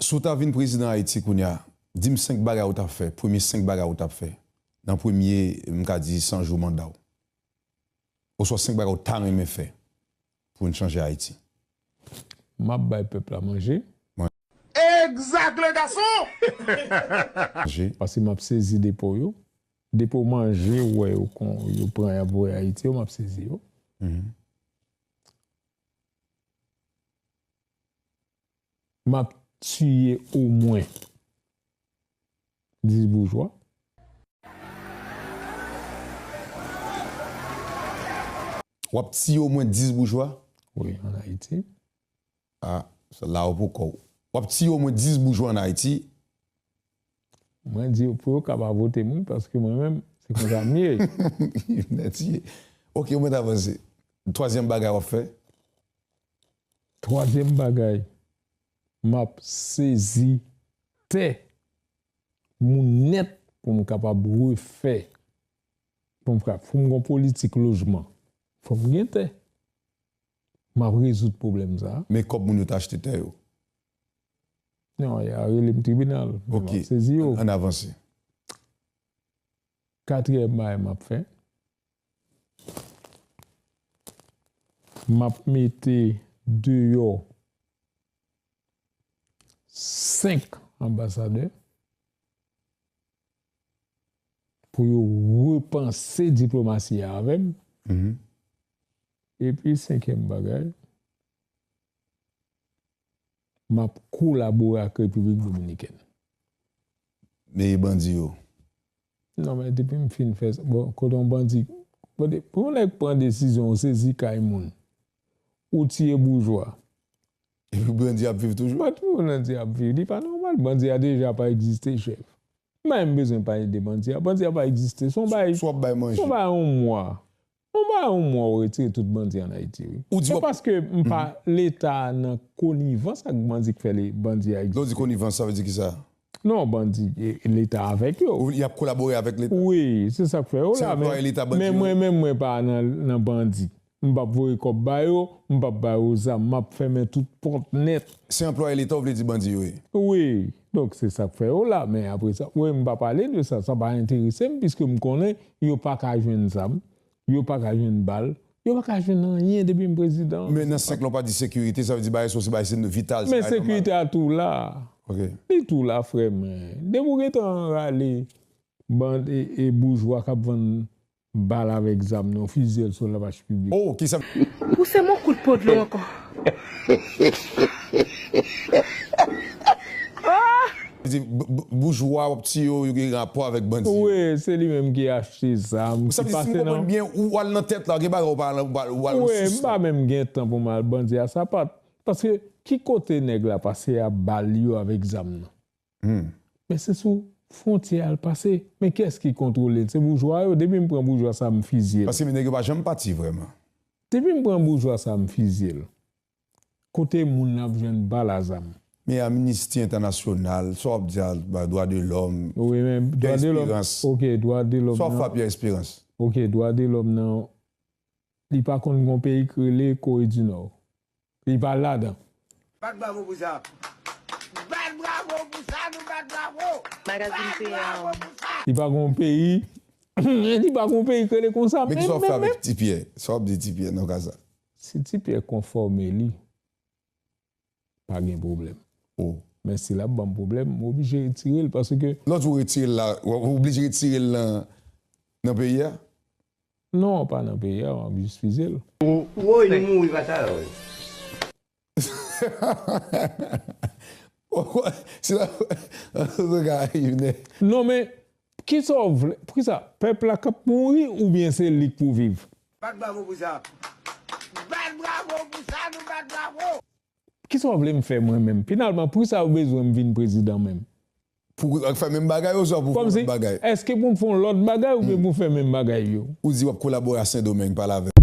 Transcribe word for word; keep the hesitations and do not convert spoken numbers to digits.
Si w ta vin prezidan Ayiti kounye a, di m senk bagay ou t ap fè, premye senk bagay ou t ap fè nan premye, m ka di, san jou manda w. Oswa senk bagay ou ta renmen fè pou n chanje Ayiti. M ap bay pèp la manje. Exact, le garçon! Manje. Paske m ap sezi depo yo. Depo manje ou wè yo kon yo pran y ap voye Ayiti yo, m ap sezi yo. M ap tiye omwen dis boujwa. W ap tiye omwen dis boujwa? Wi, ann Ayiti. Ah, sa la ou poko. W ap tiye omwen dis boujwa ann Ayiti? Mwen di yo pou yo ka pa vote m wi, paske mwen menm, se konsa m ye. Nèt ye. Ok, ou mèt avanse. Twazyèm bagay w ap fè? Twazyèm bagay, m ap sezi tè moun nèt pou m kapab refè. Pou m ka, pou m gon politik lojman, fò m gen tè. M ap rezoud pwoblèm sa a. Men kòb moun yo t achte tè yo. Non, y a rele m tribinal. Men m Ok. ap sezi yo. Ann avanse. Katriyèm bagay m ap fè, m ap mete deyò senk anbasadè pou yo repanse diplomasi a avè m. Epi senkyèm bagay, m ap kolabore ak Repiblik Dominikèn. Men bandi yo. Non, men depi m fin fè sa, bon, kote yon bandi, kote, pou yon nèg pran desizyon, ou sezi kay moun, ou tiye boujwa. Epi bandi ap viv toujou. Bat pou bandi ap viv, li pa nòmal. Bandi a deja pa egziste, chèf. M pa menm bezwen pale de bandi a. Bandi a pa egziste. Se yon bagay, Swa ap bay se manje. Yon bagay yon mwa. Yon bagay yon mwa ou retire tout bandi ann Ayiti, wi. Ou di Se w ap- paske m pa, Leta nan konivans ak bandi k fè le, bandi a Lè w di egziste. Konivans, sa vle di ki sa? Non, bandi, e, Leta avèk yo. Ou, y ap kolabore avèk Leta? Wi, se sa k fè yo Se la, anplwaye men, Leta bandi men yo? Mwen menm mwen pa nan, nan bandi. M p ap voye kòb ba yo, m p ap ba yo zam, m ap fèmen tout pòt nèt. Se anplwaye Leta ou vle di bandi yo ye? Wi, donk se sa k fè yo la, men apre sa, wi, m pa pale de sa, sa pa enterese m, piske m konnen yo pa ka jwenn zam, yo pa ka jwenn bal, yo pa ka jwenn anyen depi m prezidan. Men nan senk lan w pa di sekirite, sa vle di bagay sa se bagay se vital. Se Men bagay nòmal. Sekirite a tou la. Ok. Li tou la, frè mwen. Depi w gentan rale bandi e, e boujwa k ap vann bal avèk zam nan, fizye l sou lapache piblik. Oh, ki sa? Pouse m yon kout po dlo ankò. Di, b- b- boujwa w ap tiye yo, yo gen rapò avèk bandi yo. Wi, se li menm ki achte zam, Sa ki vle di, si m pase konprann nan byen, ou al nan tèt la, gen bagay ou pa al, ou pa al, ou al nan Wi, sous m pa la. Menm gen tan pou m al bandi a sapat. Paske ki kote nèg la pase a bal yo avèk zam nan? Men se sou fwontyè a l pase. Men kiyès ki kontwole l? Se boujwa yo. Depi m pran boujwa sa, m fizye l. Paske nèg yo pa janm pati vrèman. Depi m pran boujwa sa, m fizye l. Kote moun nan ap jwenn bal a zam? Men Amnisti Entènasyonal, sa w ap di a, ba, dwa de lòm, Wi, men dwa de lòm. Esperans. Ok, dwa de lòm Sa w ap nan. fè ap Pierre Espérance? Ok, dwa de lòm nan. Li pa konn gon peyi k rele Kore di Nò. Li pa ladan. Bat bravo pou sa. Bat bravo pou sa, nou bat bravo. Magazin P A. Li pa gon peyi. Li pa gon peyi k rele konsa. Men ki sa w ap fè avèk Ti Pierre? Sa w ap di Ti Pierre nan ka sa? Si Ti Pierre konfòme li, pa gen pwoblèm. Oh. Men si l ap ban m pwoblèm, m oblije retire l paske. Lè w di w retire l la, w w oblije retire l nan, nan peyi a? Non, pa nan peyi a, m ap jis fizye l. Woy, nou mouri pa sa la, wi. Se la, regarde, Non, men, kisa w vle? Poukisa? Pèp la k ap mouri oubyen se li k pou viv? Bat bravo pou sa. Bat bravo pou sa, nou bat bravo. Kisa w vle m fè mwen menm? Finalman, poukisa yo bezwen m vin prezidan menm? Pou fè menm bagay yo, sa pou fè Kòmsi, lòt bagay? Èske pou m fè yon lòt bagay oubyen pou m fè menm bagay yo? Ou di w ap kolabore a Sendomeng, pale avè